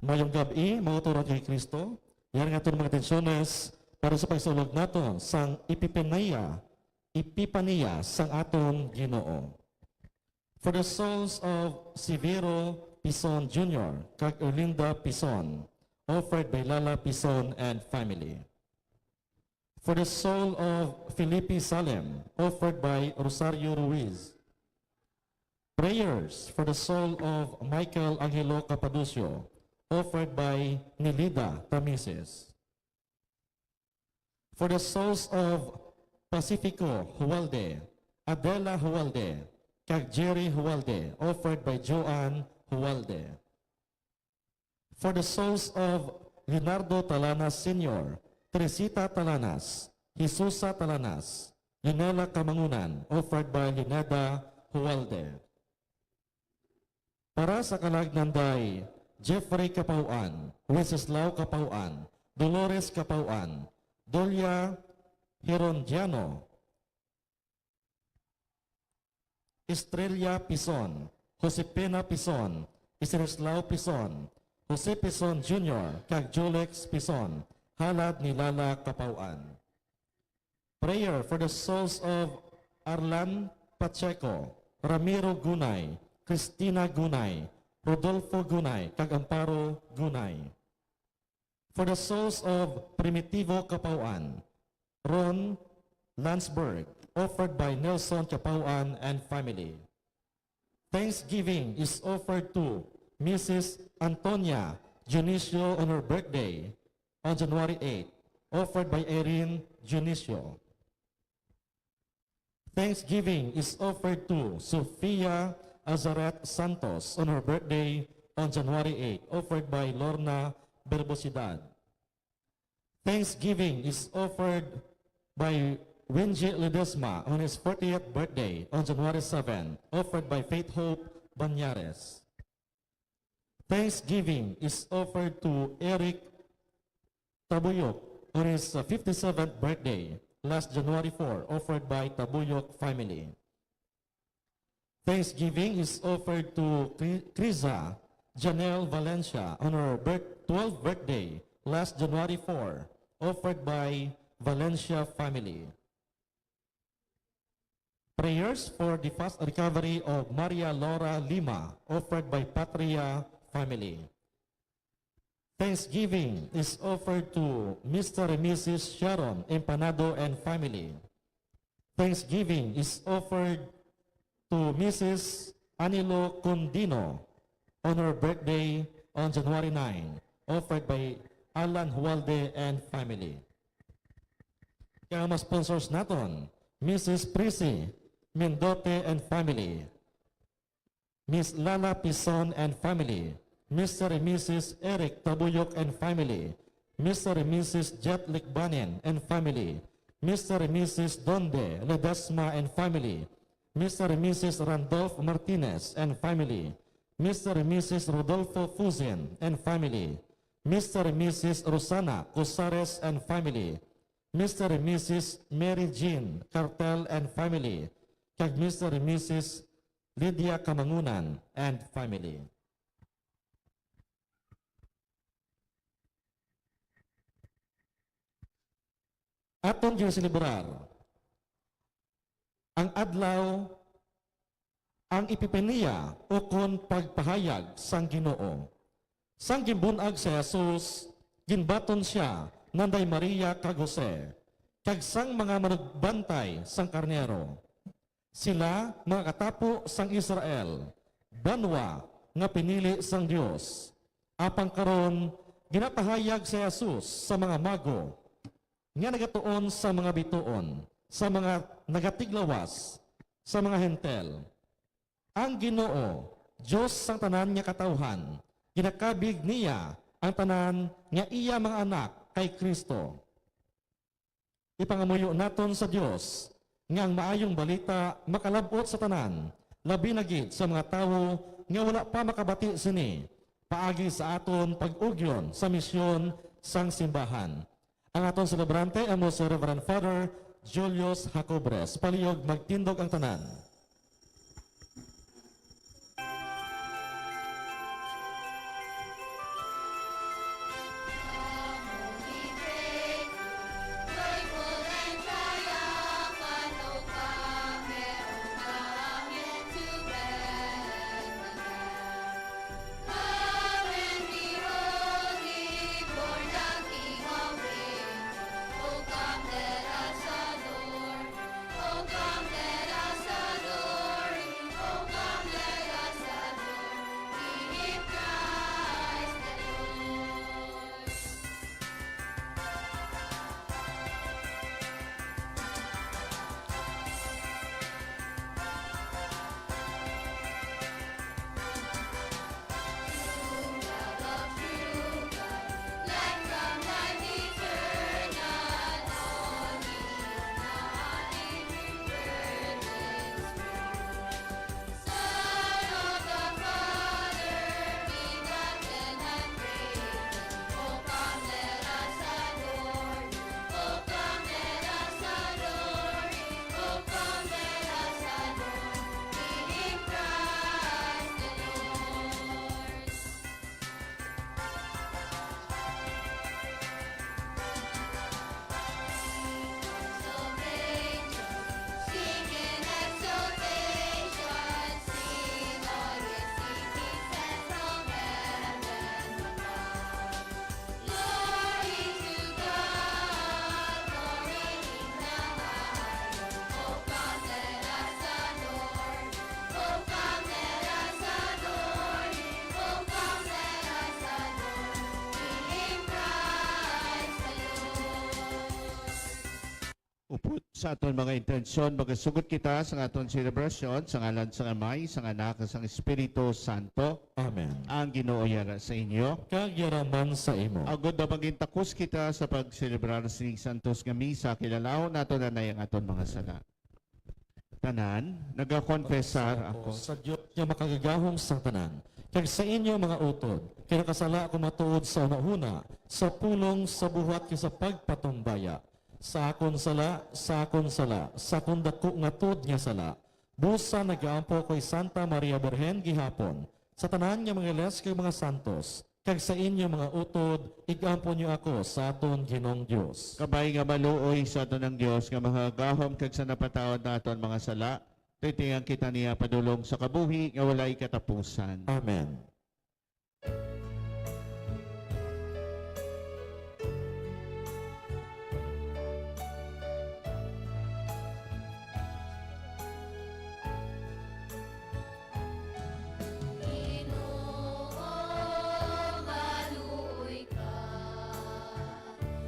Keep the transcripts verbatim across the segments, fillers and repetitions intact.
Mayong gab-i, mga kauturan kay Kristo. Yari nga aton mga intensyones para sa pagsaulog naton sang Epipania, Epipania sang aton Ginoo. For the souls of Severo Pison Junior kag Erlinda Pison, offered by Lala Pison and family. For the soul of Felipe Salem, offered by Rosario Ruiz. Prayers for the soul of Michael Angelo Capadocio, offered by Nelida Tamises. For the souls of Pacifico Hualde, Adela Hualde, kag Jerry Hualde, offered by Joanne Hualde. For the souls of Leonardo Talanas Senior, Teresita Talanas, Jesusa Talanas, Leonela Kamangunan, offered by Leoneda Hualde. Para sa kalag nanday, Jeffrey Capauan, Wenceslao Capauan, Dolores Capauan, Dolia Herondiano, Estrella Pison, Josepina Pison, Estanislao Pison, Jose Pison Junior, kag Julex Pison, halad ni Lala Capauan. Prayer for the souls of Arlan Pacheco, Ramiro Gunay, Cristina Gunay, Rodolfo Gunay, kag Amparo Gunay. For the souls of Primitivo Capauan, Ron Landsberg, offered by Nelson Capauan and family. Thanksgiving is offered to Missus Antonia Dionisio on her birthday on January eight, offered by Irene Dionisio. Thanksgiving is offered to Sofia Azaret Santos on her birthday on January eight, offered by Lorna Berbosidad. Thanksgiving is offered by Winji Ledesma on his fortieth birthday on January seven, offered by Faith Hope Banyares. Thanksgiving is offered to Eric Tabuyok on his, uh, fifty-seventh birthday last January four, offered by Tabuyok family. Thanksgiving is offered to Cri-, Criza Janelle Valencia on her birth-, twelfth birthday last January four, offered by Valencia family. Prayers for the fast recovery of Maria Laura Lima, offered by Patria family. Thanksgiving is offered to Mister and Missus Sharon Empanado and family. Thanksgiving is offered to Missus Anilo Condino on her birthday on January nine, offered by Alan Hualde and family. Kag ang mga sponsors naton, Missus Prissy Mendote and family, Miss Lala Pison and family, Mister and Missus Eric Tabuyok and family, Mister and Missus Jet Likbanin and family, Mister and Missus Donde Ledesma and family, Mister and Missus Randolph Martinez and family, Mister and Missus Rodolfo Fusin and family, Mister and Missus Rosana Cosares and family, Mister and Missus Mary Jean Cartel and family, kag Mister and Missus Lydia Kamangunan and family. Aton ginaselebrar ang adlaw, ang Epipania, ukon pagpahayag sang Ginoo. Sang ginbun-ag si Jesus, ginbaton sia nanday Maria kag Jose, kag sang mga manugbantay sang karnero. Sila mga katapo sang Israel, banwa nga pinili sang Dios. Apang karon, ginapahayag si Jesus sa mga mago nga nagatuon sa mga bituon, sa mga nagatiglawas, sa mga Hentil. Ang Ginoo, Dios sang tanan nga katawhan, ginakabig niya ang tanan nga iya mga anak kay Cristo. Ipangamuyo naton sa Dios nga ang Maayong Balita makalab-ot sa tanan, labi na gid sa mga tawo nga wala pa makabati sini, paagi sa aton pag-ugyon sa misyon sang simbahan. Ang aton selebrante amo si Reverend Father Julius Jacobres. Palihog magtindog ang tanan. Sa aton mga intensyon, magasugot kita sa aton selebrasyon sa ngalan sang Amay, sang Anak, kag sang Espiritu Santo. Amen. Ang Ginoo yara sa inyo. Kag yara man sa imo. Agod nga maging takos kita sa pagselebrar sining santos nga misa, kilalahon naton anay ang aton mga sala. Tanan, nagakonfesar ako sa Dios nga makagagahom sang tanan, kag sa inyo, mga utod, kay nakasala ako matuod sa hunahuna, sa pulong, sa buhat, kag sa pagpatumbaya. Sa akon sala, sa akon sala, sa akon daku nga tuod nga sala. Busa nagaampo ako kay Santa Maria Birhen gihapon, sa tanan nga mga iles kag mga santos, kag sa inyo, mga utod, ig-ampo niyo ako sa aton Ginoong Dios. Kabay nga maluoy sa aton ang Dios nga makagagahom kag sa napatawad naton mga sala, tingtingan kita niya padulong sa kabuhi nga walay katapusan. Amen. Ginoo, maluoy ka,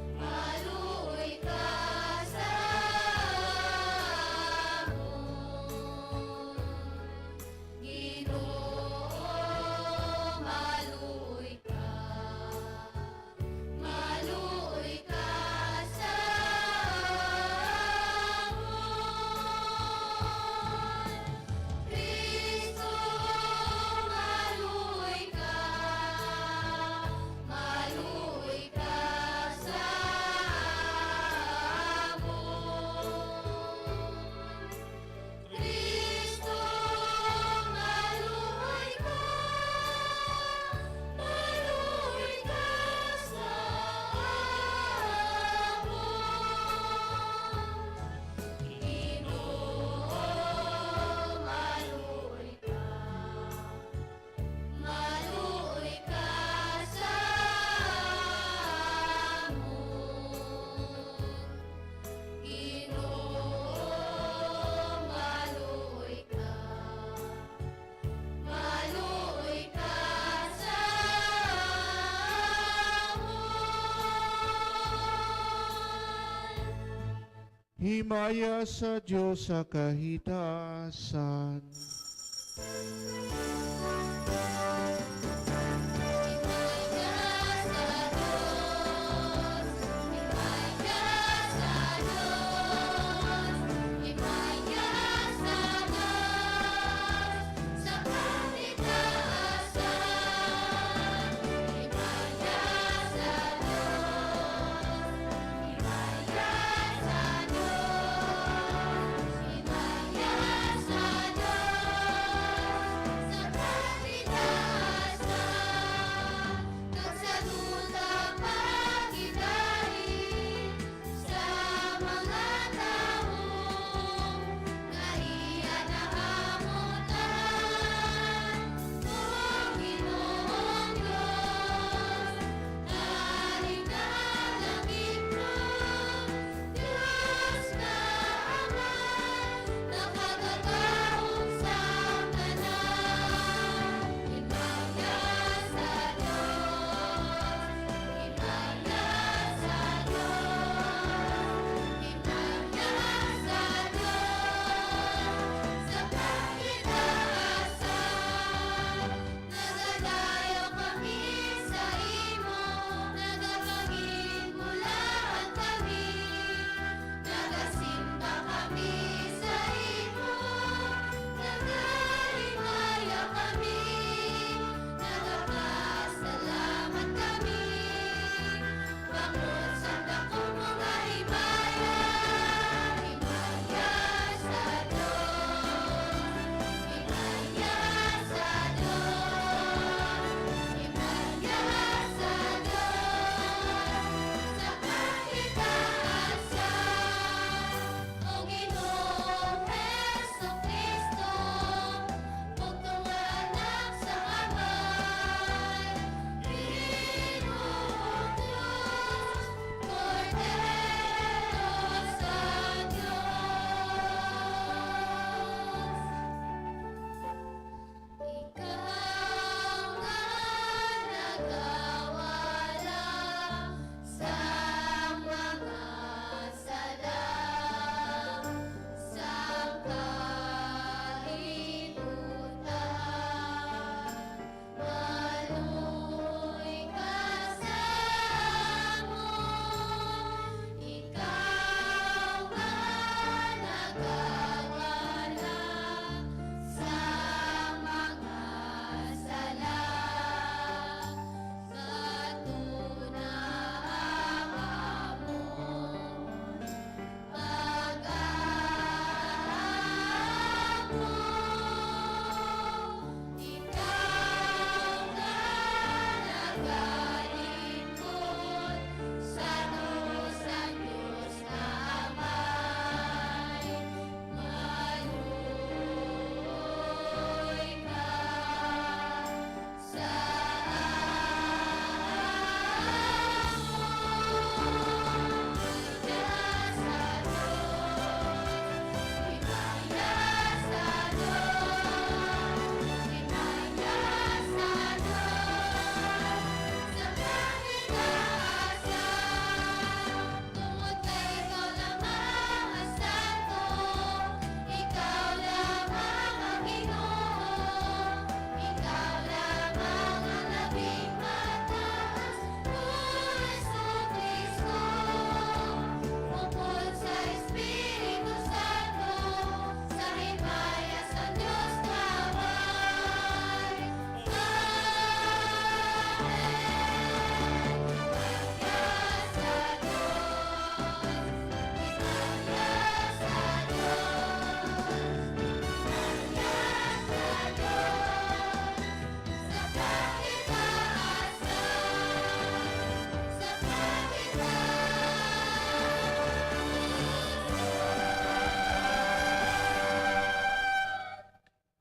maluoy ka sa amon. Ginoo, maluoy ka, maluoy ka sa amon. Cristo, maluoy ka, maluoy ka sa amon. Cristo, maluoy ka, maluoy ka sa amon. Ginoo, maluoy ka, maluoy ka sa amon. Ginoo, maluoy ka, maluoy ka sa amon. Himaya sa Dios sa kahitasan.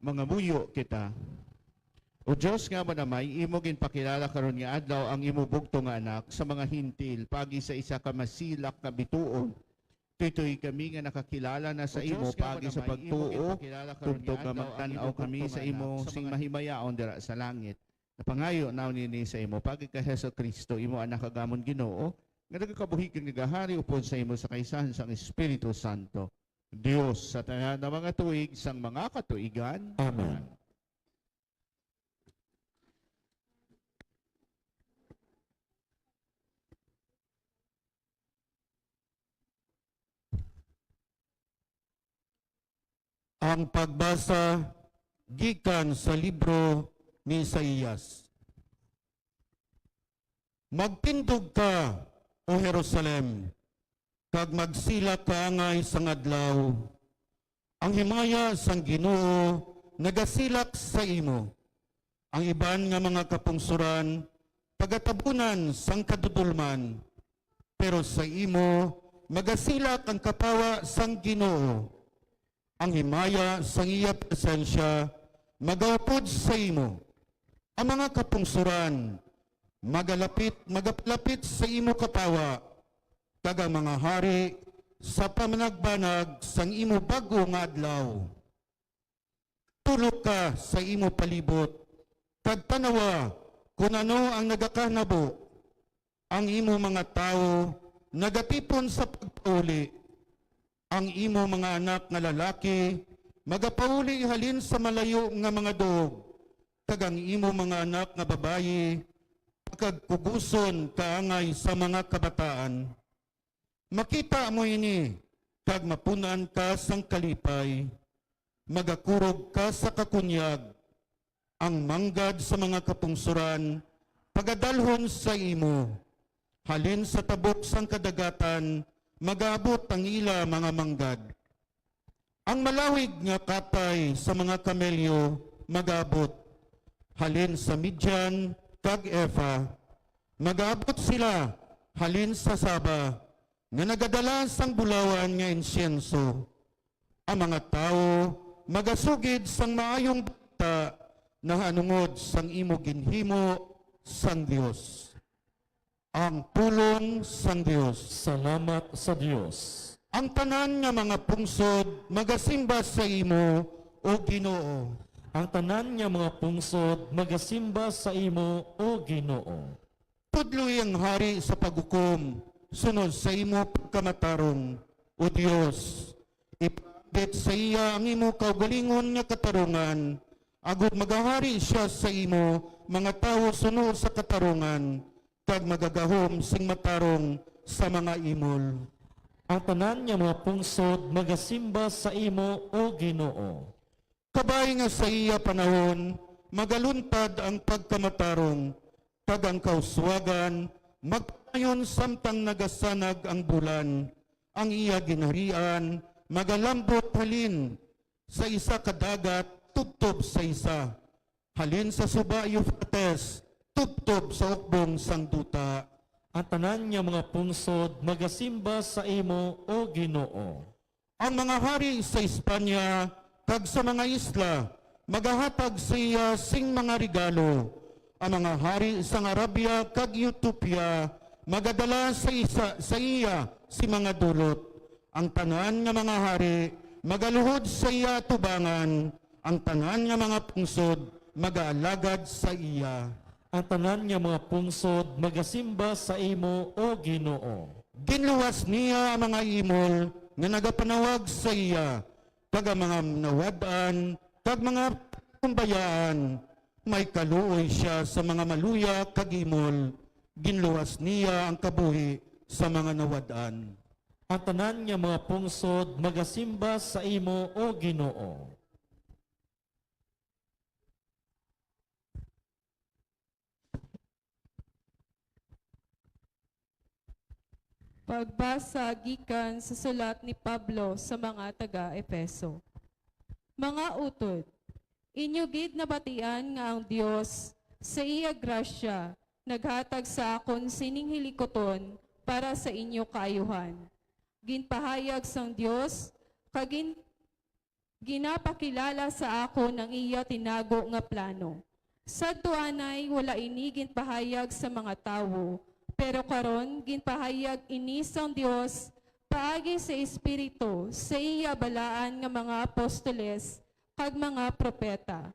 Mangamuyo kita. O Dios nga manamay, imo ginpakilala karon nga adlaw ang imo bugtong nga Anak sa mga Hentil paagi sa isa ka masilak nga bituon. Tuytoy kami nga nakakilala na sa imo paagi sa pagtuo, tubtob nga magtan-aw kami sa imo sing mahimayaon dira sa langit. Napangayo naon ini sa imo paagi kay Jesu-Cristo, imo Anak, kag amon Ginoo, nga nagakabuhi kag nagahari upod sa imo sa kaisahan sang Espiritu Santo, Dios sa tanan nga mga tuig sang mga katuigan. Amen. Ang pagbasa gikan sa libro ni Isaias. Magtindog ka, O Jerusalem, kag magsilak kaangay sang adlaw. Ang himaya sang Ginoo nagasilak sa imo. Ang iban nga mga kapungsoran pagatabunan sang kadudolman, pero sa imo magasilak ang kapawa sang Ginoo. Ang himaya sang iya presensya magaupod sa imo. Ang mga kapungsoran magalapit, magapalapit sa imo kapawa, kag ang mga hari sa pamanagbanag sang imo bag-o nga adlaw. Tulok ka sa imo palibot, kag tan-awa kon ano ang nagakahanabo. Ang imo mga tawo nagatipon sa pagpauli. Ang imo mga anak nga lalaki magapauli halin sa malayo nga mga duog, kag ang imo mga anak nga babayi pagkuguson kaangay sa mga kabataan. Makita mo ini, kag mapun-an ka sang kalipay. Magakurog ka sa kakunyag. Ang manggad sa mga kapungsoran pagadalhon sa imo. Halin sa tabok sang kadagatan magaabot ang ila mga manggad. Ang malawig nga katay sa mga kamelyo magaabot. Halin sa Midian kag Efa, magaabot sila halin sa Saba, nga nagadala sang bulawan nga insyenso. Ang mga tawo magasugid sang maayong balita nahanungod sang imo ginhimo sang Dios. Ang pulong sang Dios. Salamat sa Dios. Ang tanan nga mga pungsod magasimba sa imo, O Ginoo. Ang tanan nga mga pungsod magasimba sa imo, O Ginoo. Tudloi ang hari sa paghukom, sunod sa imo pagkamatarong, O Dios. Ipakit sa iya ang imo kaugalingon nga katarungan, agod magahari sia sa imo mga tawo suno sa katarungan, kag magagahom sing matarong sa mga imol. Ang tanan nga mga pungsod magasimba sa imo, O Ginoo. Kabay nga sa iya panahon magaluntad ang pagkamatarong, kag ang kauswagan magpadayon samtang nagasanag ang bulan. Ang iya ginharian magalambot halin sa isa ka dagat tubtob sa isa, halin sa suba Eufrates tubtob sa ukbong sang duta. Ang tanan nga mga pungsod magasimba sa imo, O Ginoo. Ang mga hari sa Espanya kag sa mga isla magahatag sa iya sing mga regalo. Ang mga hari sang Arabia kag Etiopia magadala sa isa, sa iya sing mga dulot. Ang tanan nga mga hari magaluhod sa iya atubangan, ang tanan nga mga pungsod magaalagad sa iya. Ang tanan nga mga pungsod magasimba sa imo, O Ginoo. Ginluwas niya ang mga imol nga nagapanawag sa iya, kag ang mga nawad-an kag mga pambayaan. May kaluoy sia sa mga maluya kag imol. Ginluwas niya ang kabuhi sa mga nawad-an. Ang tanan nga mga pungsod magasimba sa imo, O Ginoo. Pagbasa gikan sa sulat ni Pablo sa mga taga-Efeso. Mga utod, inyo gid nabatian nga ang Dios sa iya grasya naghatag sa akon sining hilikuton para sa inyo kaayuhan. Ginpahayag sang Dios kag gin-, Ginapakilala sa akon ang iya tinago nga plano. Sadto anay wala ini ginpahayag sa mga tawo, pero karon ginpahayag ini sang Dios paagi sa Espiritu sa iya balaan nga mga apostoles kag mga propeta.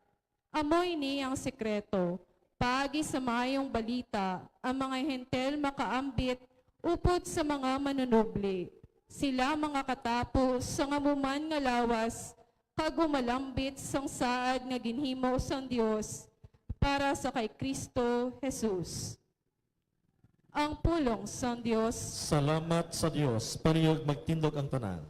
Amo ini ang sekreto: paagi sa Maayong Balita, ang mga Hentil makaambit upod sa mga manunubli. Sila mangakatapo sang amo man nga lawas kag umalambit sang saad nga ginhimo sang Dios para sa kay Cristo Jesus. Ang pulong sang Dios. Salamat sa Dios. Palihog magtindog ang tanan.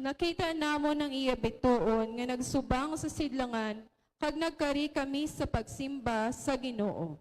Nakita namon ang iya bituon nga nagsubang sa sidlangan, kag nagkari kami sa pagsimba sa Ginoo.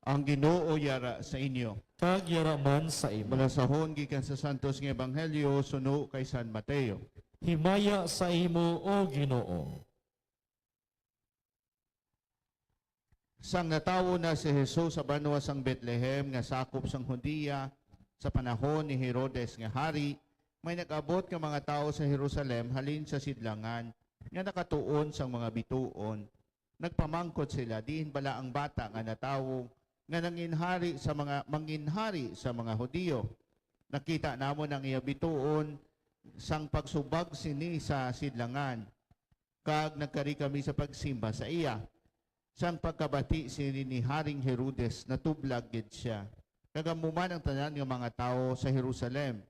Ang Ginoo yara sa inyo. Kag yara man sa imo. Balasahon gikan sa Santos nga Ebanghelyo suno kay San Mateo. Himaya sa imo, O Ginoo. Sang natawo na si Jesus sa banwa sang Betlehem nga sakop sang Judea, sa panahon ni Herodes nga hari, may nag-abot nga mga tawo sa Jerusalem halin sa sidlangan nga nakatuon sang mga bituon. Nagpamangkot sila, "Diin bala ang bata nga natawo nga nanginhari sa mga, manginhari sa mga Hudiyo? Nakita namon ang iya bituon sang pagsubag sini sa sidlangan, kag nagkari kami sa pagsimba sa iya." Sang pagkabati sini ni Haring Herodes, natublag gid sia, kag amo man ang tanan nga mga tawo sa Jerusalem.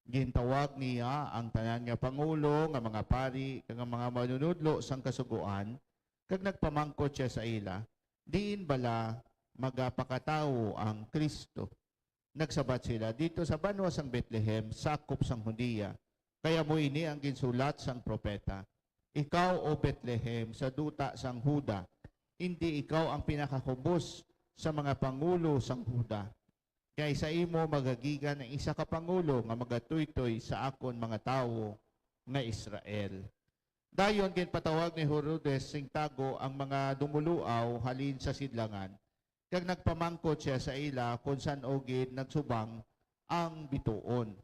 Gintawag niya ang tanan nga pangulo nga mga pari kag ang mga manunodlo sang Kasugoan, kag nagpamangkot sia sa ila, "Diin bala magapakatawo ang Cristo?" Nagsabat sila, "Didto sa banwa sang Betlehem, sakop sang Judea, kay amo ini ang ginsulat sang propeta: 'Ikaw, O Betlehem, sa duta sang Juda, indi ikaw ang pinakakubos sa mga pangulo sang Juda, kay sa imo magagikan ang isa ka pangulo nga magatuytoy sa akon mga tawo nga Israel.'" Dayon ginpatawag ni Herodes sing tago ang mga dumuluaw halin sa sidlangan, kag nagpamangkot sia sa ila kon san-o gid nagsubang ang bituon.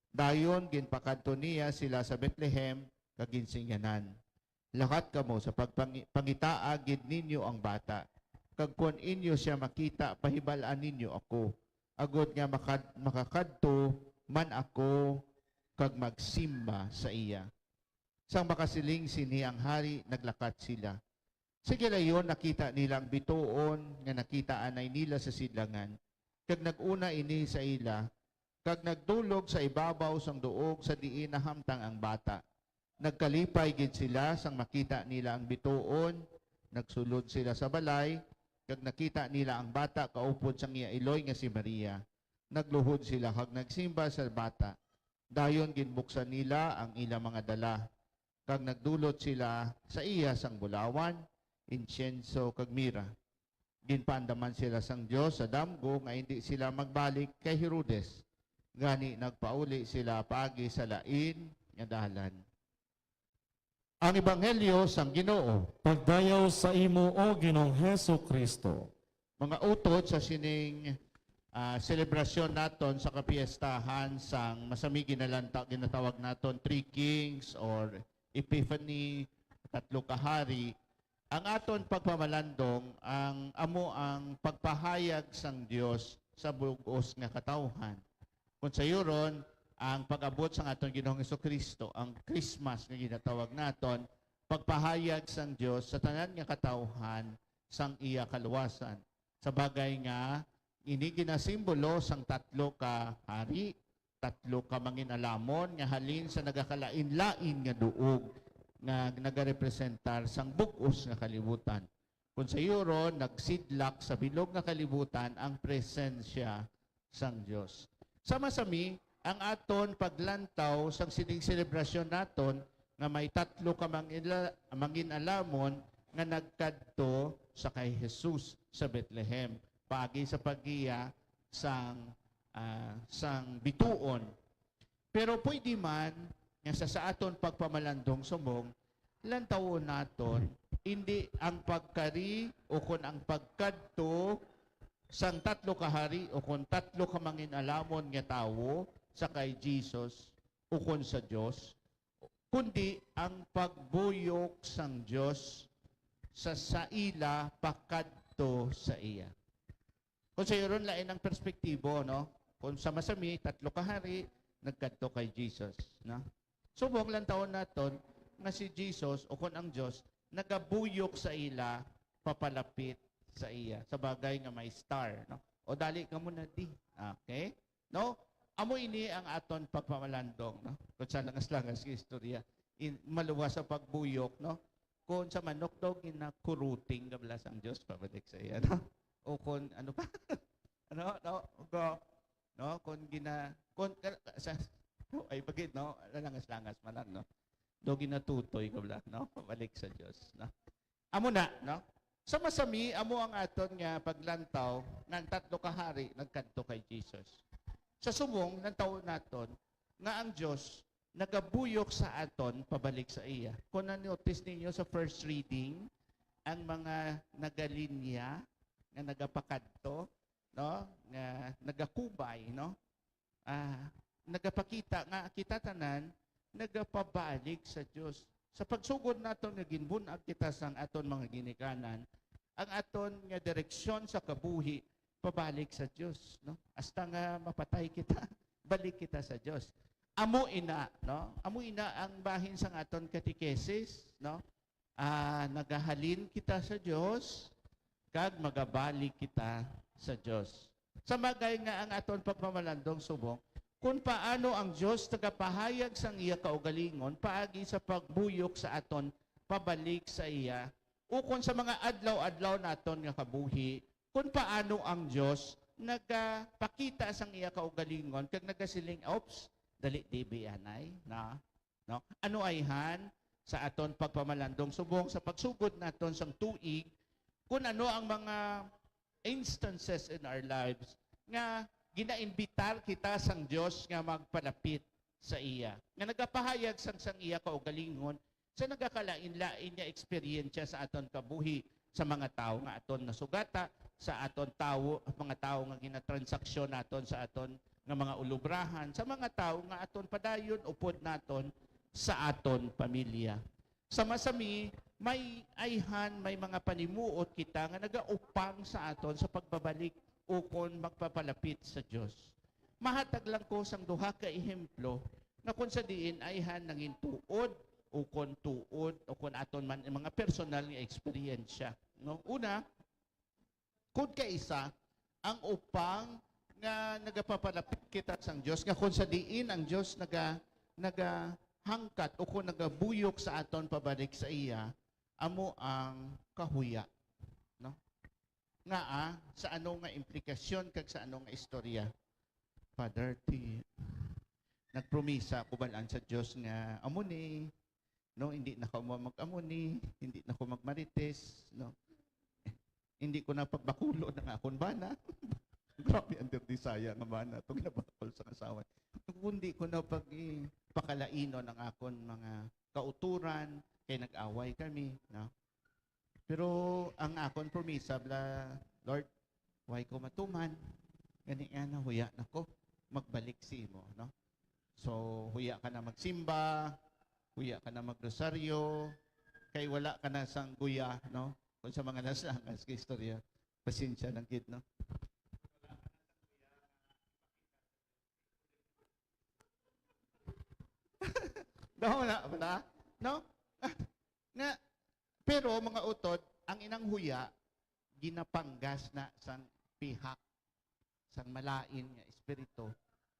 Dayon ginpakadto niya sila sa Betlehem kag ginsingganan, "Lakat kamo sa pagpangi-, pangitaa gid ninyo ang bata, kag kon inyo sia makita, pahibal-an ninyo ako, agod nga makad-, makakadto man ako kag magsimba sa iya." Sang makasiling sini ang hari, naglakat sila. Sa gilayon nakita nila ang bituon nga nakita anay nila sa sidlangan, kag nag-una ini sa ila, kag nagdulog sa ibabaw sang duog sa diin nahamtang ang bata. Nagkalipay gid sila sang makita nila ang bituon. Nagsulod sila sa balay, kag nakita nila ang bata kaupod sang iya iloy nga si Maria. Nagluhod sila kag nagsimba sa bata. Dayon ginbuksan nila ang ila mga dala, kag nagdulot sila sa iya sang bulawan, insyenso, kag mira. Ginpaandaman sila sang Dios sa damgo nga indi sila magbalik kay Herodes, gani nagpauli sila paagi sa lain nga dalan. Ang Ebanghelyo sang Ginoo. Pagdayaw sa imo, O Ginoong Jesu-Cristo. Mga utod sa sining, ah, selebrasyon naton sa kapiestahan sang masami ginalanta-, ginatawag naton Three Kings or Epiphany, Tatlo ka Hari, Ang aton pagpamalandong ang amo ang pagpahayag sang Dios sa bug-os nga katawhan. Kung sayuron, ang pag-abot sang aton Ginoong Jesu-Cristo, ang Christmas nga ginatawag naton, pagpahayag sang Dios sa tanan nga katawhan sang iya kaluwasan. Sa bagay nga ini ginasimbolo sang tatlo ka hari, tatlo ka mangin-alamon nga halin sa nagakalain-lain nga duog nga nagarepresentar sang bug-os nga kalibutan. Kung sayuron, nagsidlak sa bilog nga kalibutan ang presensya sang Dios. Sama sami, ang aton paglantaw sang sining selebrasyon naton nga may tatlo ka mangila-, mangin-alamon nga nagkadto sa kay Jesus sa Bethlehem, paagi sa paggiya sang, ah, sang bituon. Pero pwede man nga sa, sa aton pagpamalandong subong, lantawon naton, indi ang pagkari ukon ang pagkadto sang tatlo ka hari ukon tatlo ka mangin-alamon nga tawo sa kay Jesus ukon sa Dios, kundi ang pagbuyok sang Dios sa, sa ila pakadto sa iya. Kung sayuron, lain ang perspektibo, no? Kung sama sami, tatlo ka hari, nagkadto kay Jesus, no? Subong lantawon naton nga si Jesus, o kon ang Dios, nagabuyok sa ila, papalapit sa iya. Sa bagay nga may star, no? O dali ka muna di. Okay? No? Amo ini ang aton pagpamalandong, no? Kung sa langas-langas nga istorya, in, maluwas sa pagbuyok, no? Kung sa manok daw, ginakuruting ka bala sang Dios, pabalik sa iya, no? O kung ano pa? Ano? No? Go. No? Kung gina-, kung, sa, ay, bagid, no? Langas-langas man lang, no? Daw ginatutoy ka bala, no? Pabalik sa Dios, no? Amo na, no? Sa masami, amo ang aton nga paglantaw nga ang tatlo ka hari nagkadto kay Jesus. Sa subong, lantawon naton nga ang Dios nagabuyok sa aton pabalik sa iya. Kung na-notice ninyo sa first reading, ang mga nagalinya nga nagapakadto, no, nga nagakubay, no, ah, nagapakita nga kita tanan nagapabalik sa Dios. Sa pagsugod naton nga ginbun-ag kita sang aton mga ginikanan, ang aton nga direksyon sa kabuhi pabalik sa Dios, no? Hasta nga mapatay kita, balik kita sa Dios. Amo ina, no? Amo ina ang bahin sang aton catechesis, no? Ah, nagahalin kita sa Dios, kag magabalik kita sa Dios. Sa bagay nga ang aton pagpamalandong subong, kung paano ang Dios nagapahayag sang iya kaugalingon paagi sa pagbuyok sa aton pabalik sa iya, ukon sa mga adlaw-adlaw naton nga kabuhi, kung paano ang Dios nagapakita sang iya kaugalingon kag nagasiling, "Oops, dali, dibi anay, na." No? Ano ayhan sa aton pagpamalandong subong sa pagsugod naton sang tuig, kung ano ang mga instances in our lives nga ginaimbitar kita sang Dios nga magpalapit sa iya, nga nagapahayag sang, sang iya kaugalingon sa nagakalain-lain nga eksperyensya sa aton kabuhi, sa mga tawo nga aton nasugata, sa aton tawo, mga tawo nga ginatransaksyon naton sa aton nga mga ulubrahan, sa mga tawo nga aton padayon upod naton sa aton pamilya. Sa masami, may ayhan, may mga panimuot kita nga nagaupang sa aton sa pagbabalik ukon magpapalapit sa Dios. Mahatag lang ko sang duha ka ehemplo nga kung sa diin ayhan nangin tuod ukon tuod ukon aton man mga personal nga eksperyensya, no? Una, kun kaisa, ang upang nga nagapapalapit kita sang Dios, nga kung sa diin ang Dios naga-, nagahangkat o kung nagabuyok sa aton pabalik sa iya, amo ang kahuya, no? Ngaa, sa ano nga implikasyon kag sa ano nga istorya? Father, ti, nagpromisa ako balaan sa Dios nga amo ni, no, hindi na ko mag-amo ni, hindi na ko magmarites, no? Hindi ko na pagbakulon ang akon bana. Grabe, under desire nga bana to ginabakol sa asawa. Kundi ko na pag, eh, pakalainon ang akon mga kauturan, kay nag-away kami, no? Pero ang akon promisa, bala, "Lord, why ko matuman? Gani nga nahuya na ko magbalik sa imo," no? So, huya ka na magsimba, huya ka na magrosaryo, Kay wala ka na sang guya, no? Kung sa mga nasangas ka istorya, pasensya lang gid, no? Daw na, wala? No? Nga, pero mga utod, ang inang huya, ginapanggas na sang pihak, sang malain nga espiritu,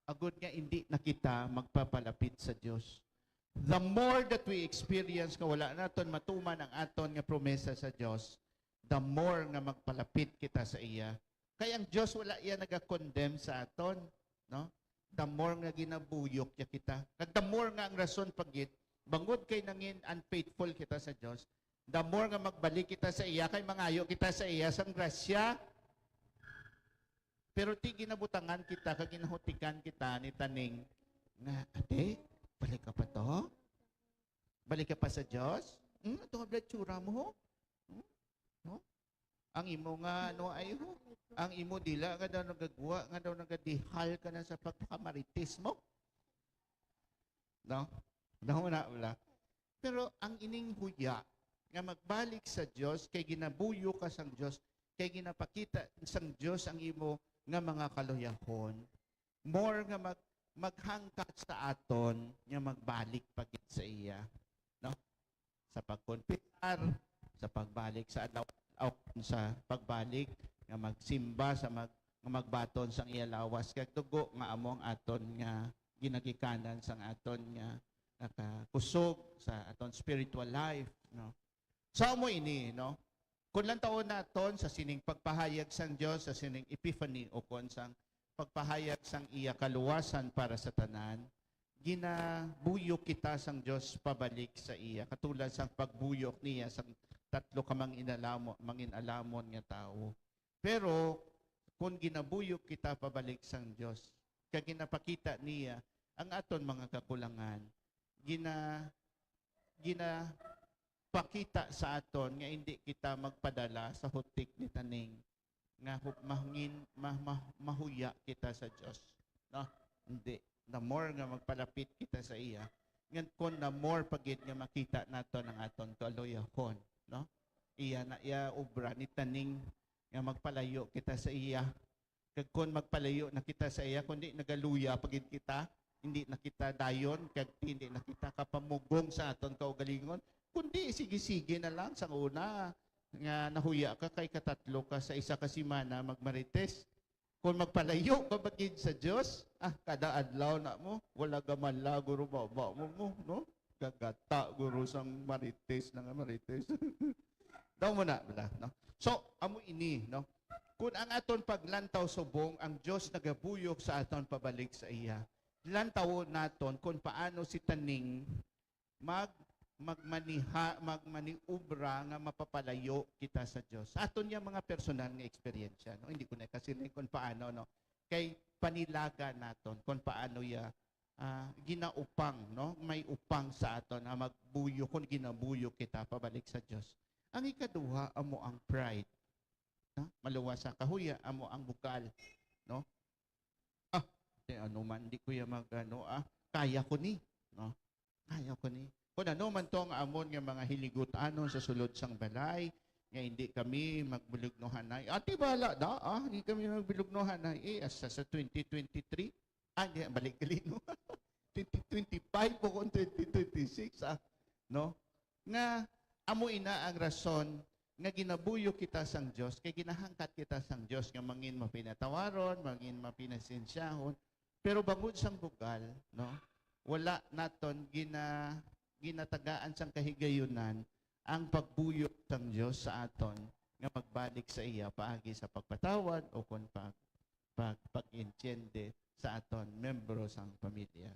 agud nga indi na kita magpapalapit sa Dios. The more that we experience nga wala naton matuman ang aton nga promesa sa Dios, the more nga magpalapit kita sa iya. Kay ang Dios wala iya naga-condemn sa aton, no? The more nga ginabuyok niya kita. Kag the more nga ang rason pa gid, bangod kay nangin unfaithful kita sa Dios, the more nga magbalik kita sa iya, kay mangayo kita sa iya sang grasya. Pero ti ginabutangan kita, kag ginahutikan kita ni Taning nga, "Ate, balik ka pa to? Balik ka pa sa Dios? Hmm, ito nga blatsura mo, ho? Hmm? No? Ang imo nga, ano, ay, ho? Ang imo dila nga daw nagagwa, nga daw nagadihal ka na sa pagpakamarites mo?" No? No, wala, wala. Pero ang ining huya nga magbalik sa Dios, kay ginabuyo ka sang Dios, kay ginapakita sang Dios ang imo nga mga kaluyahon, more nga mag-, maghangkat sa aton nga magbalik pa gid sa iya, no? Sa pagkonfesar, sa pagbalik sa adlaw, o sa pagbalik nga magsimba, sa mag-, nga magbaton sang iya lawas kag dugo, nga amo ang aton nga ginagikanan sang aton nga nakakusog sa aton spiritual life, no? So, amo ini, no? Kung lantawon naton sa sining pagpahayag sang Dios, sa sining Epiphany, o kon sang pagpahayag sang iya kaluwasan para sa tanan, ginabuyo kita sang Dios pabalik sa iya, katulad sang pagbuyok niya sang tatlo ka mangin-alamo-, mangin-alamon nga tawo. Pero kung ginabuyo kita pabalik sang Dios, kag ginapakita niya ang aton mga kakulangan, gina-, ginapakita sa aton nga hindi kita magpadala sa hutik ni Taning, nga hu-, mahangin-, ma-, ma-, mahuya kita sa Dios, no? Hindi. The more nga magpalapit kita sa iya, ngan kon the more pa gid nga makita naton ang aton kaluyahon, no? Iya na, iya obra ni Taning nga magpalayo kita sa iya. Kag kon magpalayo na kita sa iya, kundi nagaluya pa gid kita, hindi na kita dayon, kag hindi na kita kapamugong sa aton kaugalingon, kundi sige-sige na lang sang una nga nahuya ka, kay katatlo ka sa isa ka semana magmarites. Kon magpalayo ka pa gid sa Dios, ah, kada adlaw na mo, wala ka man la guro baba mo, mo, no? Gagata guro sang marites na nga marites. Daw mo na, bala, no? So, amo ini, no? Kung ang aton paglantaw subong ang Dios nagabuyok sa aton pabalik sa iya, lantawon naton kung paano si Taning mag-, magmaniha-, magmaniobra nga mapapalayo kita sa Dios. Sa aton niya mga personal nga eksperyensya, no? Hindi ko na kasiling kung paano, no? Kay panilaga naton kung paano iya, ah, ginaupang, no? May upang sa aton nga magbuyo kung ginabuyo kita pabalik sa Dios. Ang ikaduha amo ang pride. No? Maluwas sa kahuya amo ang bugal, no? Ah, di ano man, di ko ya mag, ano, ah, kaya ko ni, no? Kaya ko ni. Kung ano man to ang amon nga mga hiligutan sa sulod sang balay, nga hindi kami magbulugnohanay. Ati bala da, ah, hindi kami magbulugnohanay. Eh, asa sa twenty twenty-three? Ah, hindi, balik gali, no? Twenty twenty-five po kung twenty twenty-six, ah. No? Nga, amo ina ang rason nga ginabuyo kita sang Dios, kay ginahangkat kita sang Dios nga mangin mapinatawaron, mangin mapinasensyahon. Pero bangod sang bugal, no? Wala naton gina-, ginatagaan sang kahigayunan ang pagbuyo sang Dios sa aton nga magbalik sa iya paagi sa pagpatawad o kon pag, pag, pag-entiende sa aton membro sang pamilya.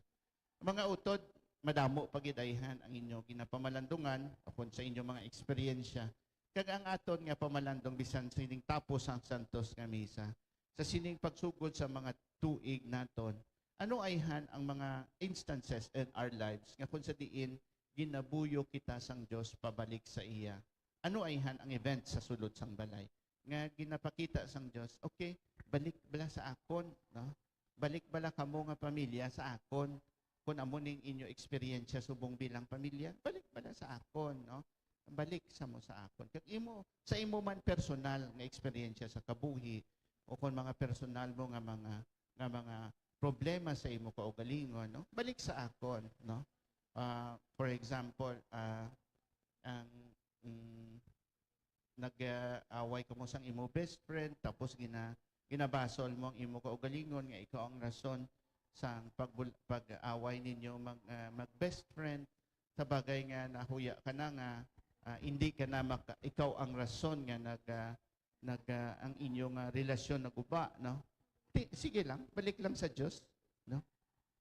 Mga utod, madamo pa gid ayhan ang inyo ginapamalandungan o kon sa inyo mga eksperyensya, kag ang aton nga pamalandong bisan sining tapos ang santos nga misa, sa sining pagsugod sa mga tuig naton, ano ayhan ang mga instances in our lives nga kung sa diin ginabuyo kita sang Dios pabalik sa iya? Ano ayhan ang event sa sulod sang balay nga ginapakita sang Dios, "Okay, balik bala sa akon, no? Balik bala kamo nga pamilya sa akon. Kung amo ning inyo eksperyensya subong bilang pamilya, balik bala sa akon, no?" balik sa mo sa akon. Kag imo, sa imo man personal nga eksperyensya sa kabuhi, o kon mga personal mo nga mga, nga mga problema sa imo kaugalingon, no? Balik sa akon, no? Ah, for example, ah, ang, mm, nag-away kamo sang imo best friend, tapos gina-, ginabasol mo ang imo kaugalingon nga ikaw ang rason sang pagbul-, pag-away ninyo mag, ah, mag best friend, sa bagay nga nahuya ka na nga, ah, hindi ka na maka-, ikaw ang rason nga nag, ah, nag, ah, ang inyong, ah, relasyon naguba, no? Ti-, sige lang, balik lang sa Dios, no?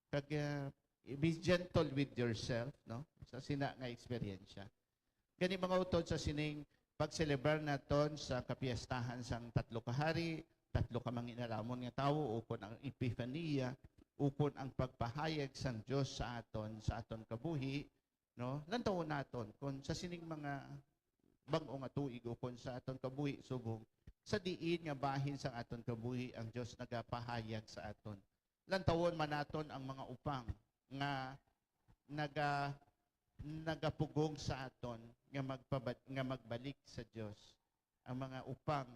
Kag, ah, be gentle with yourself, no? Sa sina nga eksperyensya. Gani, mga utod, sa sining pagselebrar naton sa kapiestahan sang Tatlo ka Hari, tatlo ka manginalumon nga tawo, ukon ang Epifania, ukon ang pagpahayag sang Dios sa aton, sa aton kabuhi, no? Lantawon naton kung sa sining mga bag-o nga tuig ukon sa aton kabuhi subong sa diin nga bahin sang aton kabuhi ang Dios nagapahayag sa aton. Lantawon man naton ang mga upang nga naga-, nagapugong sa aton nga magpabad-, nga magbalik sa Dios. Ang mga upang,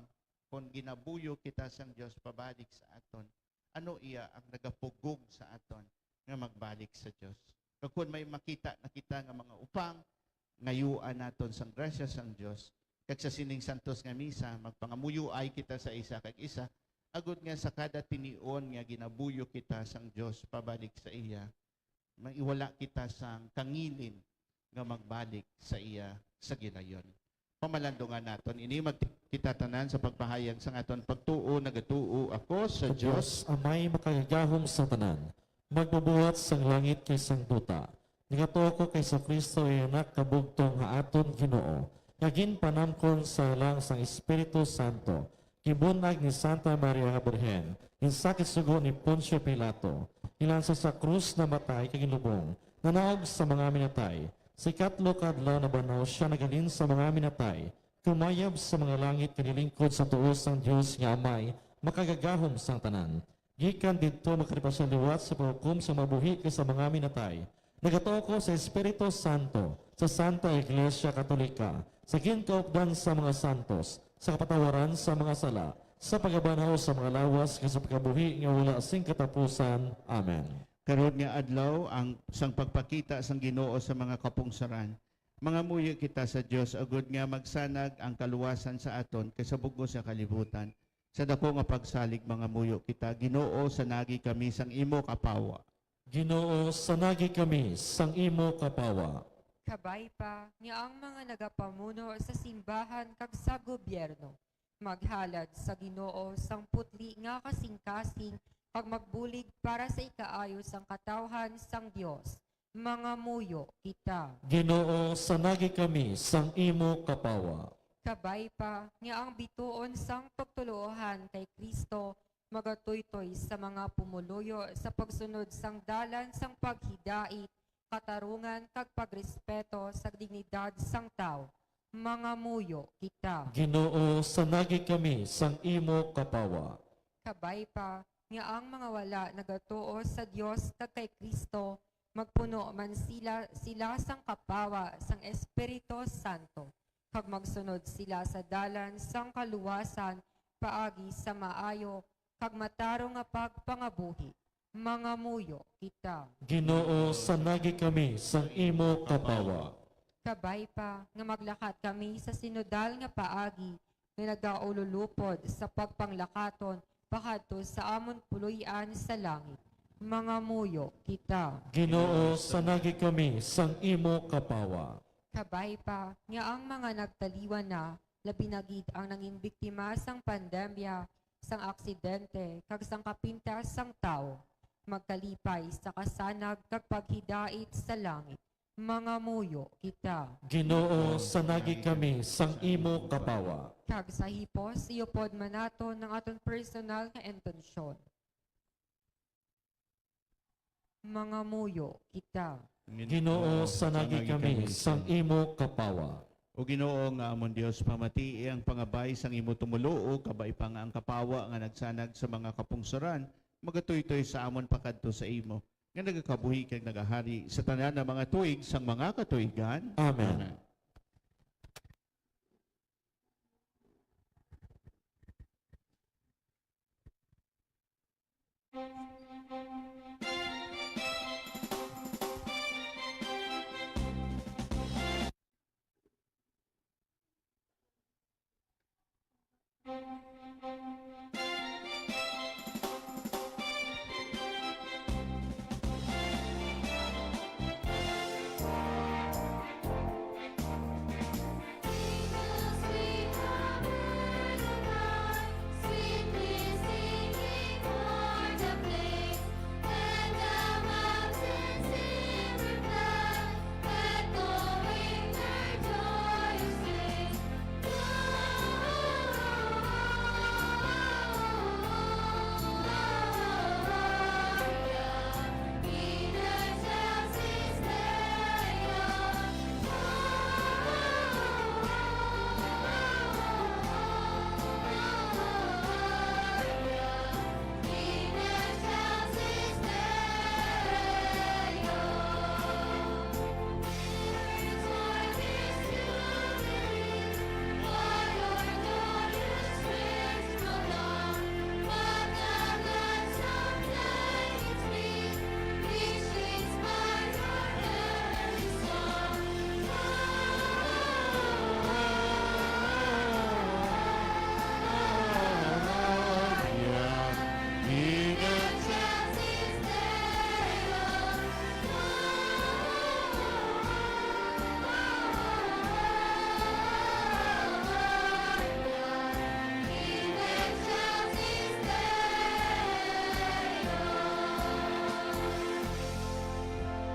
kung ginabuyo kita sang Dios pabalik sa aton, ano iya ang nagapugong sa aton nga magbalik sa Dios? Kag kung may makita na kita nga mga upang, ngayuan naton sang grasya sang Dios. Kag sa sining santos nga misa, magpangamuyoay kita sa isa kag isa, agod nga sa kada tinion nga ginabuyo kita sang Dios pabalik sa iya, maiwala kita sang kangilin nga magbalik sa iya sa gilayon. Pamalandungan naton ini, mag-, kita tanan sa pagpahayag sang aton pagtuo. Nagatuo ako sa Sa Dios. Dios, Amay makagagahom sa tanan, magbubuhat sang langit kag sang duta. Nagatuo ko kay Jesu-Cristo, iya Anak nga bugtong nga aton Ginoo, nga ginpanamkon sa lang sang Espiritu Santo, gibun-ag ni Santa Maria nga Birhen, ginsakit sugo ni Poncio Pilato, gilansa sa krus, namatay kag ginlubong, nanaog sa mga minatay. Sa ikatlo ka adlaw nabanhaw sia, naghalin sa mga minatay, kumayab sa mga langit, kag nilingkod sa tuo sang Dios nga Amay, makagagahom sang tanan. Gikan didto, makari pa sia liwat sa paghukom sa mga buhi kag sa mga minatay. Nagatuo ko sa Espiritu Santo, sa Santa Iglesia Katolika, sa ginkaupdan sa mga santos, sa kapatawaran sa mga sala, sa pagabanhaw sa mga lawas, kag sa pagkabuhi nga wala sing katapusan. Amen. Karon nga adlaw ang, sang pagpakita sang Ginoo sa mga kapungsoran, mangamuyo kita sa Dios agod nga magsanag ang kaluwasan sa aton kag sa bug-os nga kalibutan. Sa daku nga pagsalig, mangamuyo kita. Ginoo, sanagi kami sang imo kapawa. Ginoo, sanagi kami sang imo kapawa. Kabay pa nga ang mga nagapamuno sa simbahan kag sa gobyerno maghalad sa Ginoo sang putli nga kasingkasing kag magbulig para sa ikaayo sang katawhan sang Dios. Mangamuyo kita. Ginoo, sanagi kami sang imo kapawa. Kabay pa nga ang bituon sang pagtuloohan kay Cristo magatuytoy sa mga pumoluyo sa pagsunod sang dalan sang paghidait, katarungan, kag pagrespeto sa dignidad sang tawo. Mangamuyo kita. Ginoo, sanagi kami sang imo kapawa. Kabay pa nga ang mga wala nagatuo sa Dios kag kay Cristo, magpuno man sila, sila sang kapawa sang Espiritu Santo, kag magsunod sila sa dalan sang kaluwasan paagi sa maayo kag matarong nga pagpangabuhi. Mangamuyo kita. Ginoo, sanagi kami sang imo kapawa. Kabay pa nga maglakat kami sa sinodal nga paagi nga nagaululupod sa pagpanglakaton pakadto sa amon puloy-an sa langit. Mangamuyo kita. Ginoo, sanagi kami sang imo kapawa. Kabay pa nga ang mga nagtaliwan na, labi na gid ang nangin biktima sang pandemya sang aksidente kag sang kapintas sang tawo, magkalipay sa kasanag kag paghidait sa langit. Mangamuyo kita. Ginoo, sanagi kami sang imo kapawa. Kag sa hipos, iupod man naton ang aton personal nga intensyon. Mangamuyo kita. Ginoo, sanagi kami sang imo kapawa. O Ginoo nga amon Dios, pamatii ang pangabay sang imo tumoluo, kabay pa nga ang kapawa nga nagsanag sa mga kapungsoran magatuytoy sa amon pakadto sa imo, nga nagakabuhi kag nagahari sa tanan nga mga tuig sang mga katuigan. Amen. Amen.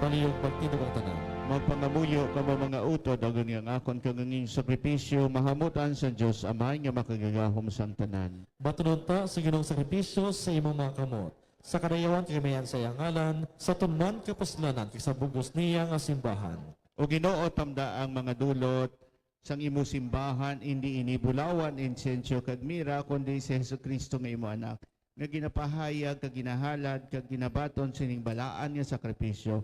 Palihog magtindog ang tanan. Magpangamuyo kamo, mga utod, agod nga ang akon kag ang inyong sakripisyo mahamutan sa Dios Amay nga makagagahom sang tanan. Batunon ta sa Ginoong sakripisyo sa imong mga kamot, sa kadayawan kag kamayan sa iyang ngalan, sa tuman kapuslanan kag sa bug-os niya nga simbahan. O Ginoo, tamda ang mga dulot sang imo simbahan, indi ini bulawan, insensyo kag mira, kundi si Jesu-Cristo nga imo Anak, nga ginapahayag kag ginahalad kag ginabaton sining balaan nga sakripisyo,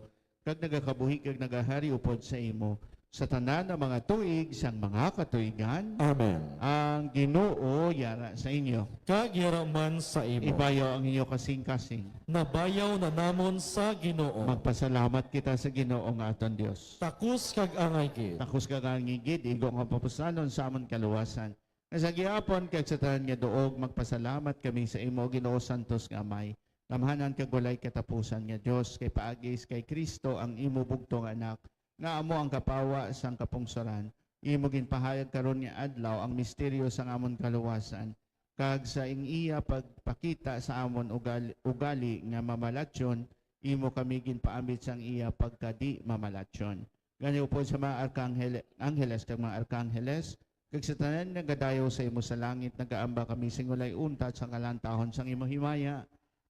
kag nagakabuhi kag nagahari upod sa imo sa tanan nga mga tuig sang mga katuigan. Amen. Ang Ginoo yara sa inyo. Kag yara man sa imo. Ibayaw ang inyo kasing-kasing. Nabayaw na namon sa Ginoo. Magpasalamat kita sa Ginoo nga aton Dios. Takos kag angay gid. Takos kag angay gid, igo nga papuslanon sa amon kaluwasan. Nga sa gihapon kag sa tanan nga duog, magpasalamat kami sa imo, Ginoo, santos nga Amay, gamhanan kag walay katapusan nga Dios, kay paagi kay Cristo, ang imo bugtong Anak, nga amo ang kapawa sang kapungsoran, imo ginpahayag karon nga adlaw ang misteryo sang amon kaluwasan, kag sa ing iya pagpakita sa amon ugal-, ugali nga mamalatyon, imo kami ginpaambit sang iya pagkadi-mamalatyon. Gani upod sa mga arkanghel-, angheles kag mga arkanheles, kag sa tanan nga nagadayaw sa imo sa langit, nagaamba kami sing walay untat sa kalantahon sang imo himaya,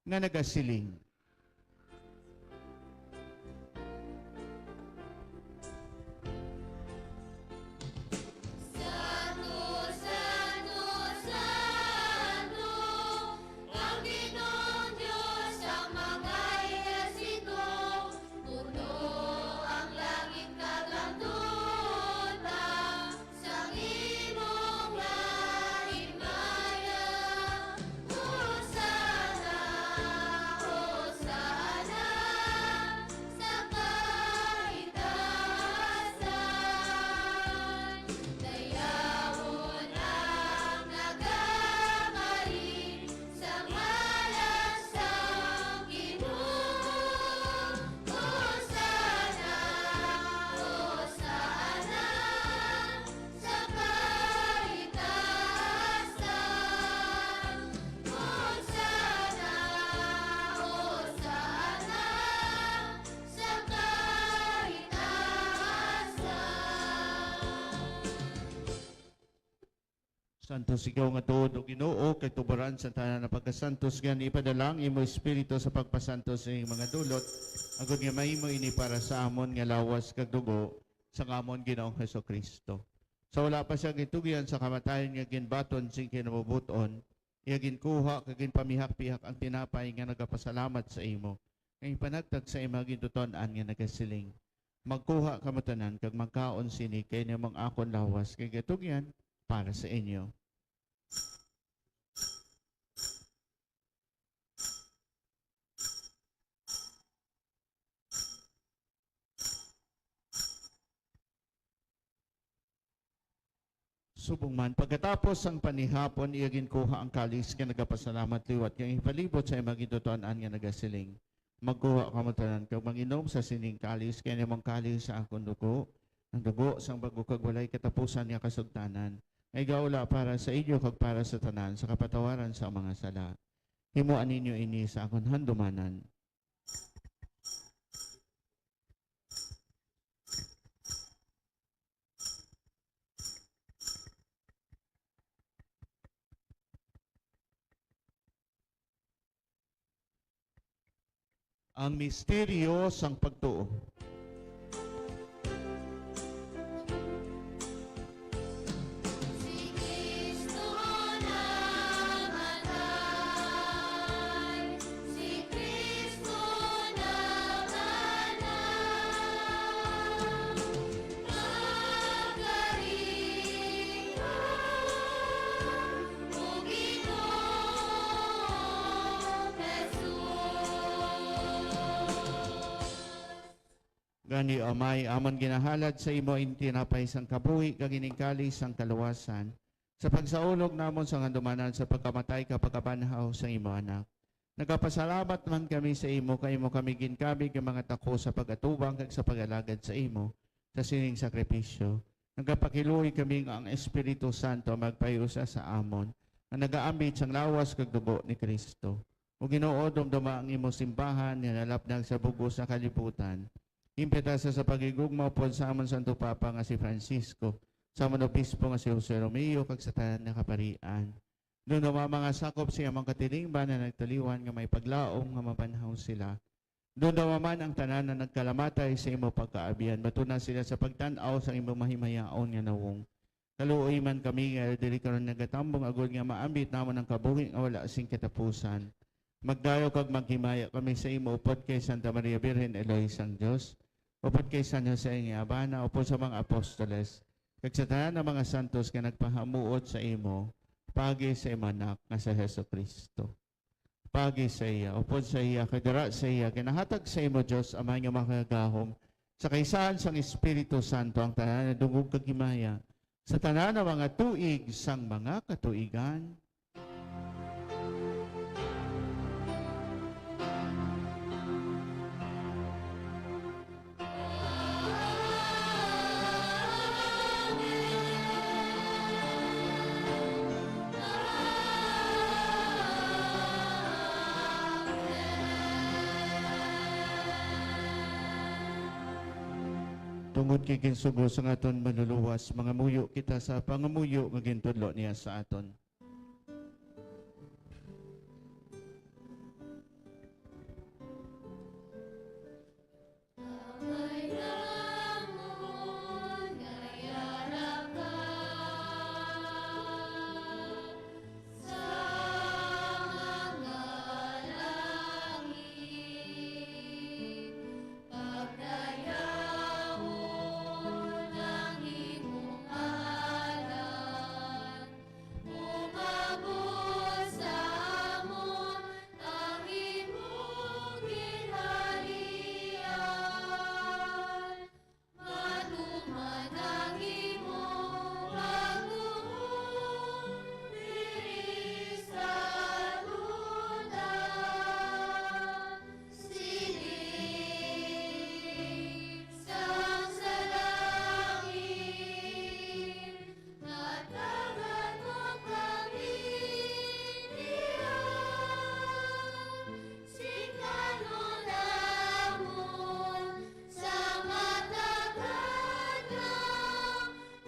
nga nagasiling: Santo, santo, santo, ang Ginoong Dios sang mga ehersito. Puno ang langit kag ang duta sang imong himaya. Hosana, Hosana sa kaitaasan. Dayawon ang nagakari sa ngalan sang Ginoo. Hosana, Hosana sa kaitaasan. Hosana, Hosana sa kaitaasan. Santos ikaw nga tuod, O Ginoo, kay tuboran sa tanan nga pagkasantos, gani ipadala ang imo Espiritu sa pagpasantos sa iyang mga dulot, agod nga mahimo ini para sa amon nga lawas kag dugo sang amon Ginoong Jesu-Cristo. Sa wala pa siya gintugyan sa kamatayon nga ginbaton sing kinabubot-on, iya ginkuha kag ginpamihak-pihak ang tinapay nga nagapasalamat sa imo, kag ginpanagtag sa imo, gintuton-an nga nagasiling: Magkuha kamo tanan kag magkaon sini, kay ini amo ang akon lawas nga ginatugyan para sa inyo. Subong man, pagkatapos sang panihapon, iya ginkuha ang kalis nga nagapasalamat liwat, kag ginpalibot sa imo, gintuton-an nga nagasiling: Magkuha kamo tanan kag manginom sa sining kalis, kay ini amo ang kalis sa akon dugo, ang dugo sang bag-o kag walay katapusan nga kasugtanan, nga igaula para sa inyo kag para sa tanan sa kapatawaran sa mga sala. Himoa ninyo ini sa akon handumanan. Ang misteryo sang pagtuo. Si Cristo namatay, si Cristo namatay, magkari ka, O Ginoong Jesus. Gani, Amay, amon ginahalad sa imo in tinapay sang kabuhi kag ining kalis sang kaluwasan, sa pagsaulog namon sang handumanan sa pagkamatay kag pagkabanhaw sa imo Anak. Nagapasalamat man kami sa imo, kay imo kami ginkabig nga mga takos sa pag-atubang kag sa pag-alagad sa imo sa sining sakripisyo. Nagapakiluoy kami nga ang Espiritu Santo magpahiusa sa amon, nga nagaambit sang lawas kag dugo ni Cristo. O Ginoo, dumduma ang imo simbahan nga nalapnag sa bug-os nga kalibutan, Impita sa, sa paghigugma upod sa amon Santo Papa nga si Francisco, sa amon Obispo nga si Jose Romeo, kag sa tanan nga kaparian. Dumduma ang mga sakop sa iyang katilingban na nagtaliwan nga may paglaom nga mabanhaw sila. Dumduma man ang tanan na nagkalamatay sa imo pagkaabyan. Batuna sila sa pagtan-aw sa imo mahimayaon nga nawong. Kaluoy man kami nga diri karon nagatambong, agod nga maambit namon ang kabuhi nga wala sing katapusan. Magdayaw kag maghimaya kami sa imo upod kay Santa Maria Birhen, Iloy sang Dios, upod kay San Jose nga abana, upod sa mga apostoles, kag sa tanan nga mga santos nga nagpahamuot sa imo, pagi sa imo Anak nga si Jesu-Cristo. Pagi sa iya, upod sa iya, kag dira sa iya, ginahatag sa imo, Dios Amay nga Makagagahom, sa kaisahan sang Espiritu Santo, ang tanan nga dungog kag himaya, sa tanan nga mga tuig sang mga katuigan. Tungod kay ginsugo sang aton Manluluwas, mangamuyo kita sa pangamuyo nga gintudlo niya sa aton. Umabot sa amon ang imong ginharian. Matuman ang imong pagtuon diri sa duta. Siling sang sa langit, hatagan mo kami niya. Sing karon namon sa matagad nga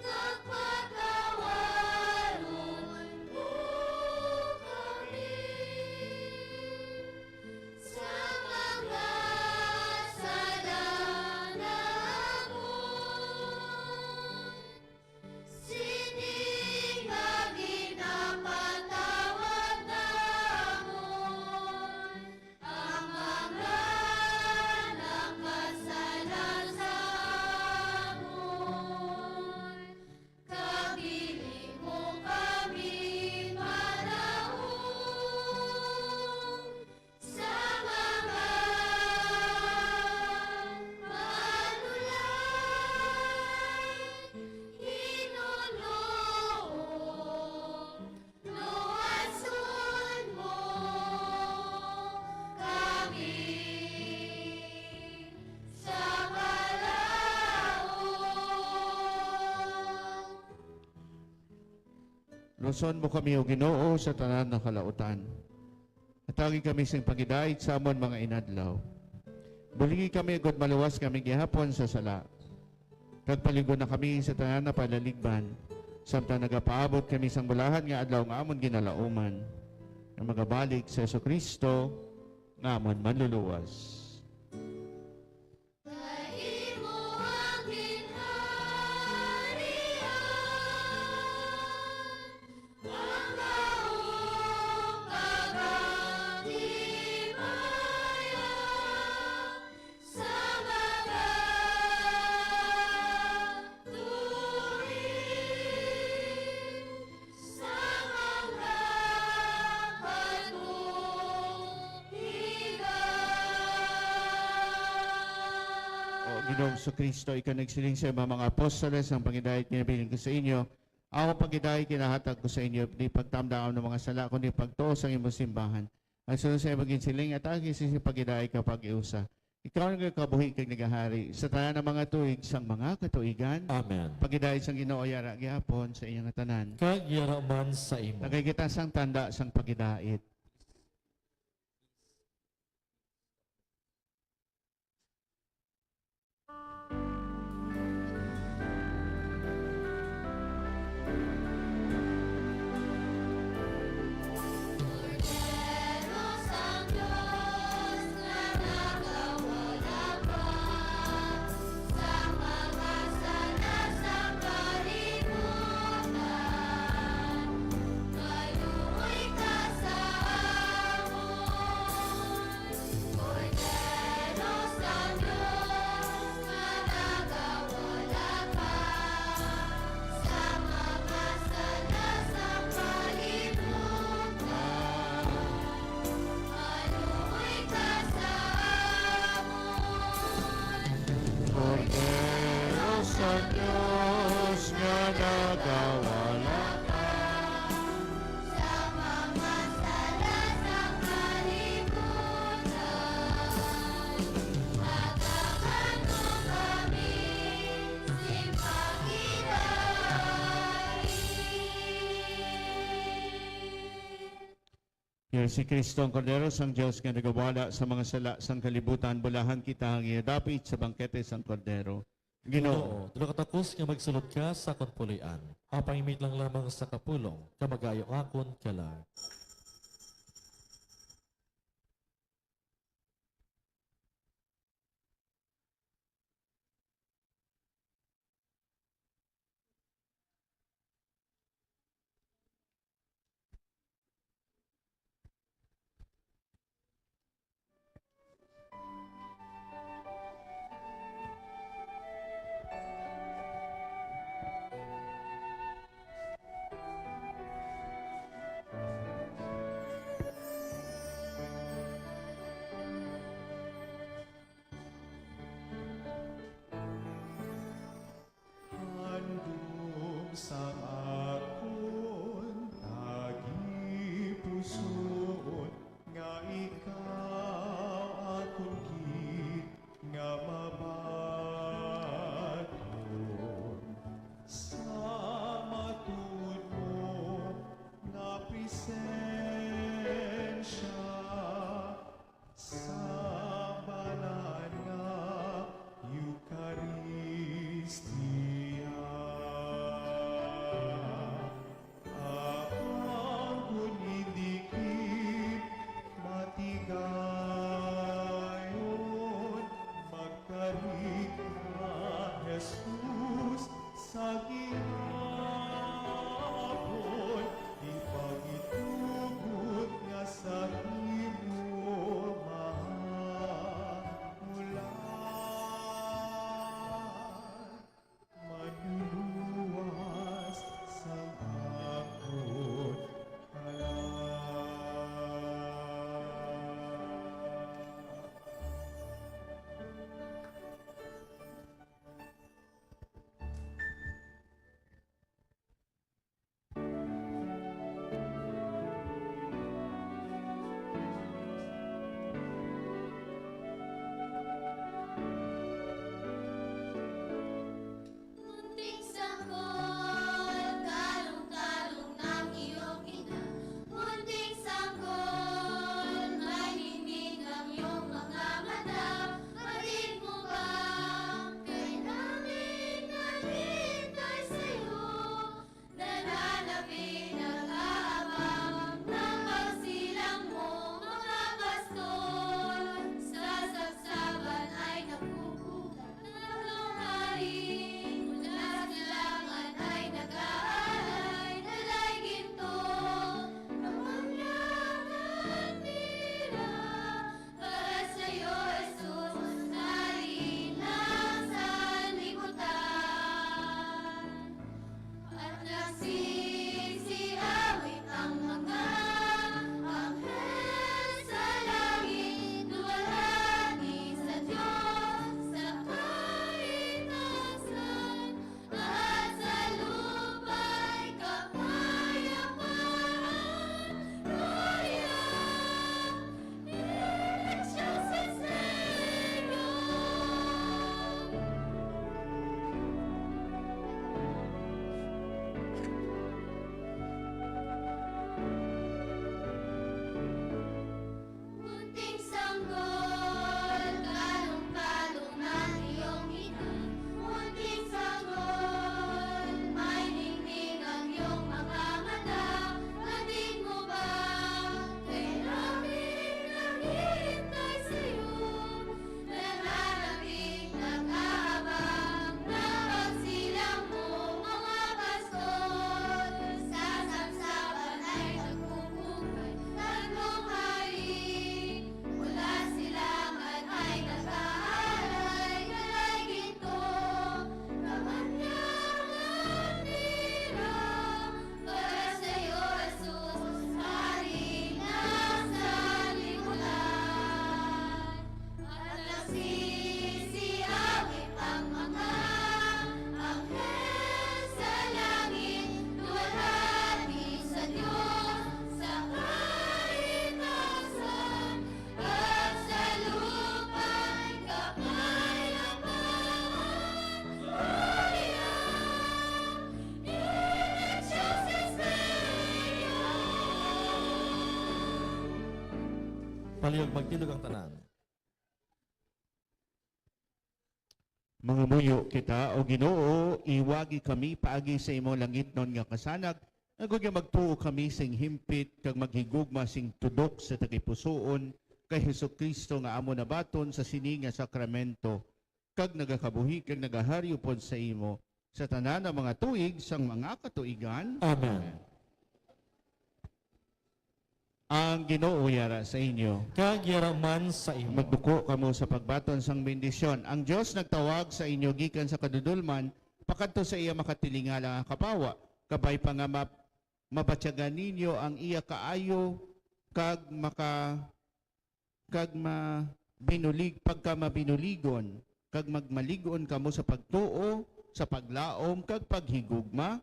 nagpatawaron mo kami sa mga sala namon. Sini nga ginapatawad namon ang mga nakasala sa amon, kag dili mo kami padahon sa mga manulat. Ginoo, luwason mo kami sa kalaut. Luson mo kami, O Ginoo, sa tanan nga kalautan. Hatagi kami sing paghidait sa amon mga inadlaw. Bulingi kami agod maluwas kami gihapon sa sala. Kag palig-on na kami sa tanan nga palaligban, samtang nagapaabot kami sang bulahan nga adlaw nga amon ginalauman, nga magabalik si Jesu-Cristo nga amon Manluluwas. Kay imo ang ginharian, ang gahom kag ang himaya sa mga tuig, sa mga katuigan. O Ginoong Jesu-Cristo, ikaw nagsiling sa imong mga apostoles, ang paghidait ginabilin ko sa inyo, ako paghidait ginahatag ko sa inyo, di pagtamda ang mga sala, kundi pagtuo sang imong simbahan. Ang sunod sa imong ginsiling, at ang isi paghidait ka pag-iusa. Ikaw ang nagakabuhi kag nagahari sa tanan nga mga tuig sang mga katuigan. Amen. Paghidait sang Ginoo yara gihapon sa inyo nga tanan. Kag yara man sa imo. Tagay kita sang tanda sang paghidait. Si Kristo ang Kordero sang Dios nga nagawala sa mga sala sang kalibutan, bulahan kita nga iya dapit sa bangkete sang Kordero. Ginoo, Ginoo, tulo ka takos nga magsulod ka sa akon puloy-an. Apang imit lang lamang sa kapulong, ka magayo ang akon kalag. Handom sang akon tagipusoon nga ikaw akon gid nga mabaton sa matuod mo nga presensya. Sa balaan nga Eukaristia, apang kon indi gid matigayon, magkari Palihog magtindog ang tanan. Mangamuyo kita, O Ginoo, iwagi kami paagi sa imong langitnon nga kasanag, agod nga magtuo kami sing himpit kag maghigugma sing tudok sa tagipusoon kay Jesu-Cristo nga amo nabaton sa sini nga sakramento, kag nagakabuhi kag nagahari upod sa imo sa tanan nga mga tuig sang mga katuigan. Amen. Ang Ginoo yara sa inyo. Kag yara man sa imo. Magduko kamo sa pagbaton sang bendisyon. Ang Dios nagtawag sa inyo gikan sa kadudolman pakadto sa iya makatilingala nga kapawa. Kabay pa nga ma- mabatyagan ninyo ang iya kaayo kag maka kag mabinulig pagka mabinuligon kag magmalig-on kamo sa pagtuo, sa paglaom kag paghigugma.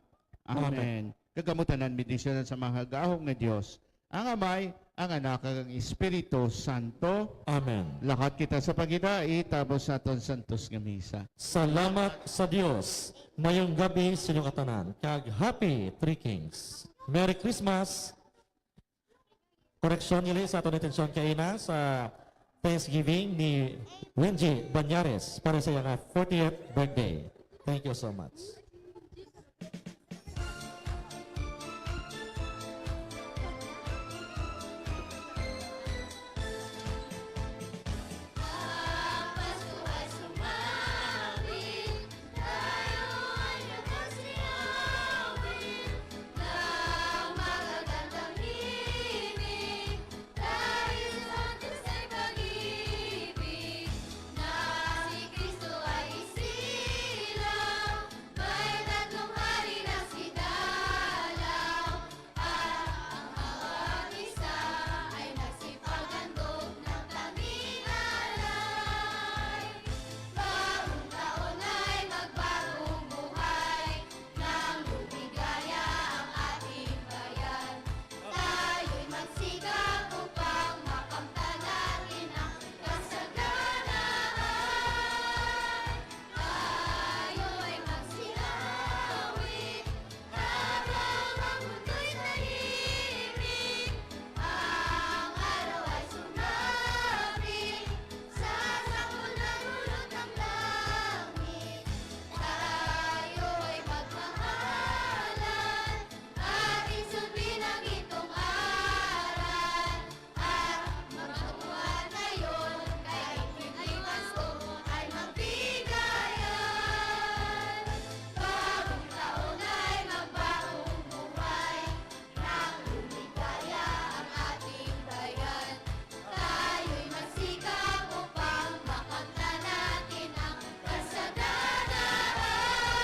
Amen. Amen. Kag kamo tanan bendisyonan sa mga gahom nga Dios, ang Amay, ang Anak, kag ang Espiritu Santo. Amen. Lakat kita sa pagidait, tapos sa aton santos nga misa. Salamat sa Dios. Mayong gabi sa inyo katanan. Kag happy Three Kings. Merry Christmas. Koreksyon nila sa aton atensyon kaina sa Thanksgiving ni Wenji Banyares para sa iyang fortieth birthday. Thank you so much.